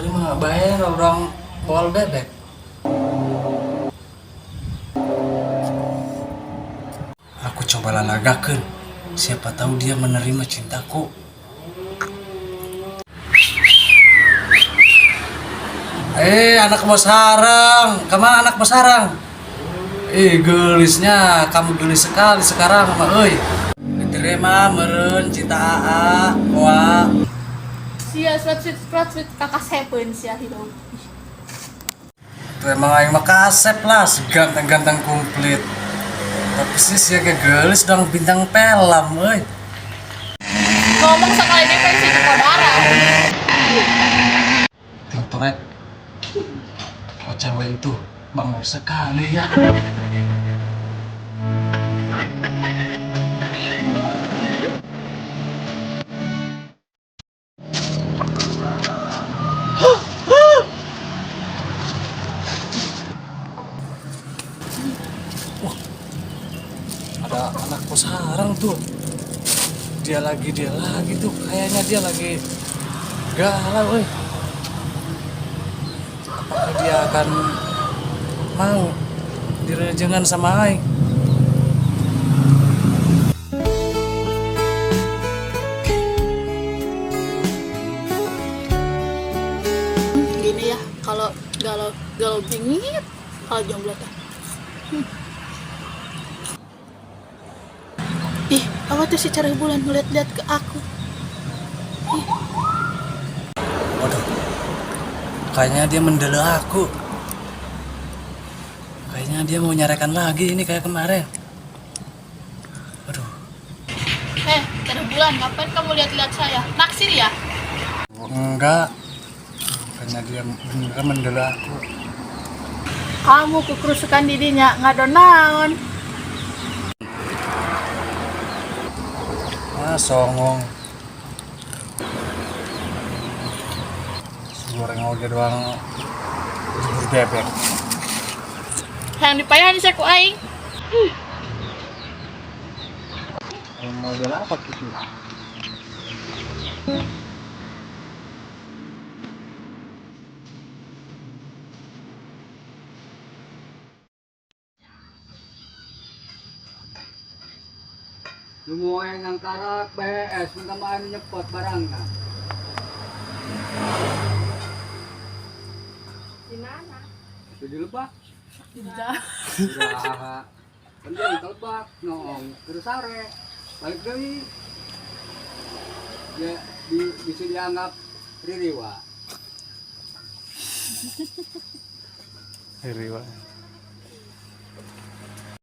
Kuari mah bae orang bol bebek. Aku coba lalagakeun. Siapa tahu dia menerima cintaku. Eh, anak bos harang. Kemana anak bos harang? Eh, gelisnya. Kamu gelis sekali sekarang, mah euy. Diterima meureun cinta aa, koa. Sia sweat sweat sweat kakasepeun sia hidup. Tuh emang aing mah kasep lah, seganteng-ganteng komplit. Tapi sih sia ge gelis dong bintang film euy. Ngomong sekali ini pensi di darah. Tintorek. Oh, cewek itu bangga sekali ya. Wah, ada anak kos harang tuh. Dia lagi tuh, kayaknya dia lagi galau, euy. Apakah dia akan mau direjengan sama aing? Gini ya, kalau galau galau bingit, kalau jomblo teh. Ih, apa tuh si cari bulan ngeliat-liat ke aku? Ih. Waduh, kayaknya dia mendele aku. Kayaknya dia mau nyarekan lagi ini kayak kemarin. Aduh. Cari bulan, ngapain kamu lihat-lihat saya? Naksir ya? Enggak. Kayaknya dia beneran mendele aku. Kamu kukerusukan didinya ngadon naon. Ah, songong. Goreng oge doang bubur bebek. Yang dipayahan sih ku aing. Model apa gitu? Lumuhay ng karak, BS, minta nyepot barangnya. Di mana? Itu di lebak. Tidak. Uraha. Penting ke lebak, noong, terus sare. Balik deui. Ya, bisa dianggap ririwa. Ririwa.